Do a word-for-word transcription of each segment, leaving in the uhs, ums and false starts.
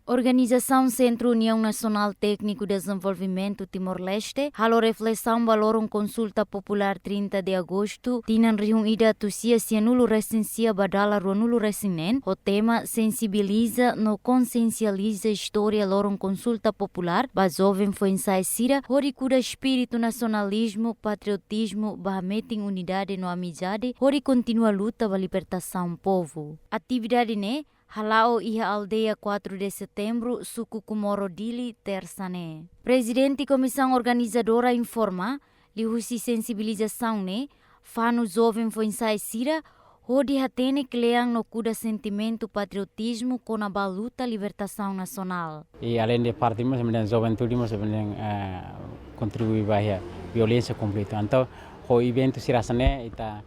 Organizasaun Sentru Uniaun Nasionál Tékniku Dezenvolvimentu Timor-Leste halo reflesaun ba loron konsulta populár trinta de agostu, tinan rihun ida atus sia sianulu resin sia ba dala ruanulu resin neen, ho tema Sensibiliza no Konsiensializa Istória Loron Konsulta Populár ba Joven Foinsa'e Sira, hodi kuda espíritu nasionalizmu, patriotizmu, ba hametin unidade no amizade, hodi kontinua luta ba libertasaun povu. Atividade ne'e hala'o iha aldeia quatro de Setembro, suku Comoro, Dili, tersa ne'e. Prezidente Komisaun Organizadora informa, liuhusi sensibilizasaun ne'e, fanu joven foinsa'e sira hodi hatene kle'an no kuda sentimentu patriotizmu kona-ba luta libertasaun nasionál. E além de parte mós, sebenarnya juventude mós, sebenarnya, eh, kontribui ba iha violénsia, konflitu. Entaun, ho eventu sira hanesan ne'e, ita,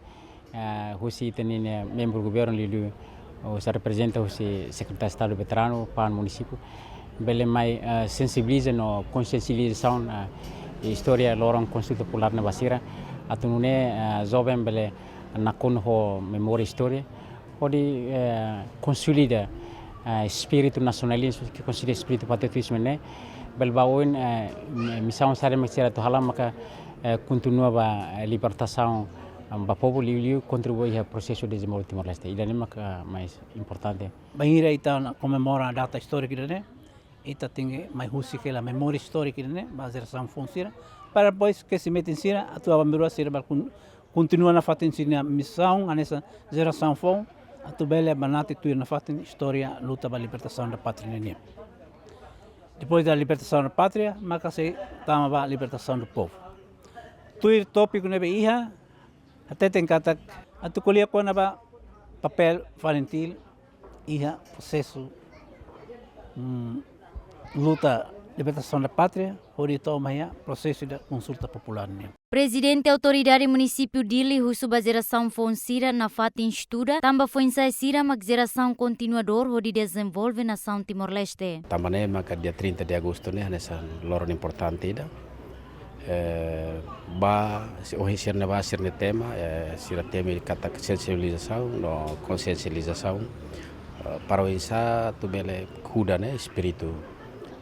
eh, husi ita-nia membru governu liuliu, o se reprezenta husi Sekretáriu Estadu Veteranu, PAN munisípiu, bele mai, eh, sensibiliza no konsiensializasaun, eh, istória loron konsulta populár ne'e ba sira. Atu nune'e, eh, joven bele nakonu ho memória istória, hodi, eh, konsolida, eh, espíritu nasionalizmu, ke konsolida espíritu patriotizmu ne'e, bele ba oin, eh, mi-, misaun sira mak sira atu halo maka, eh, kontinua ba, eh, libertasaun, eh, ba povu liuliu kontribui iha prosesu dezenvolvimentu Timor-Leste. Ida-ne'e maka, eh, mais importante. Bainhira ita komemora data istóriku ida-ne'e, ita tenke mai husik hela memória istóriku ida-ne'e ba jerasaun foun sira, para depois ke si metin sira, atu aban-bainrua sira bele kon-, kontinua nafatin sira-nia misaun, hanesan jerasaun foun, atu bele banati tuir nafatin istória luta ba libertasaun da pátria nian. Depois da libertação da pátria, maka sei tama ba libertação do povo. Tuir tópiku ne'ebé iha, hateten katak atu ko'alia kona-ba papél FALINTIL iha prosesu, mm, luta libertasaun da pátria, hodi to'o mai iha prosesu da konsulta populár nian. Prezidente Autoridade Munisípiu Dili husu ba jerasaun foun sira nafatin estuda, tanba foinsa'e sira mak jerasaun kontinuadór hodi dezenvolve nasaun Timor-Leste. Tanba ne'e maka dia trinta de agostu ne'e hanesan loron importante ida. Eh, ba, si-, ohin sira-ne'e ba sira-nia tema, eh, sira temi katak sensibilizasaun no konsiensializasaun, eh, para oinsá atu bele kuda ne'e espíritu,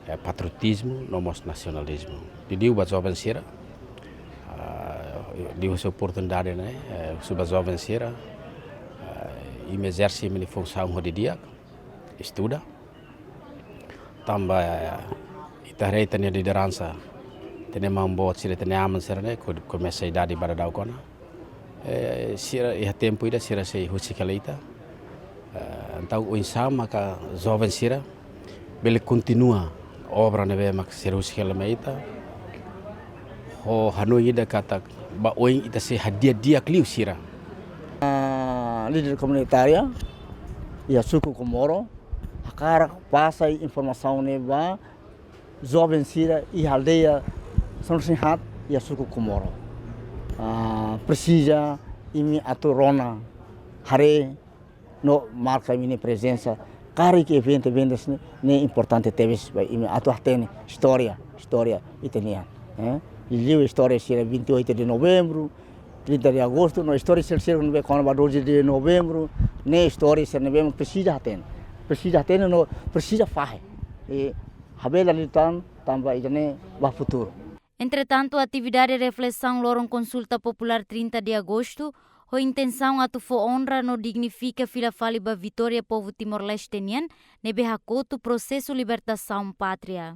eh, patriotizmu no mós nasionalizmu. Liuliu ba joven sira, ah, liuhusi oportunidade ne'e, eh, husu ba joven sira, eh, imi ezerse imi-nia funsaun ho didi'ak, estuda. Tanba, eh, ita haree ita-nia lideransa, ita-nia maun-boot sira, ita-nia aman sira ne'e, ko-, komesa idade ba daudaun ona. Eh, sira iha tempu ida sira sei husik hela ita. Eh, entaun oinsá maka joven sira bele kontinua obra ne'ebé mak sira husik hela mai ita. Ho hanoin ida katak ba oin ita sei hadi'a di'ak liu sira. Ah, líder komunitária iha suku Comoro hakarak pasa informasaun ne'e ba joven sira iha aldeia São Sinhat iha suku Comoro. Ah, presiza imi atu rona, haree no marka imi-nia prezensa, karik eventu, eventu hanesan ne'e importante tebes ba imi atu hatene istória, istória ita-nian, eh? Liuliu istória sira vinte e oito de novembro, trinta de agosto, no istória sira sira ne'ebé kona-ba doze de novembro, ne'e istória sira ne'ebé presiza hatene. Presiza hatene no presiza fahe. I habela liután tanba ida-ne'e ba futuru. Entretantu, atividade reflesaun loron konsulta populár trinta de agostu, ho intensaun atu fó onra no dignifika fila fali ba vitória povu Timor-Leste nian, ne'ebé hakotu prosesu libertasaun pátria.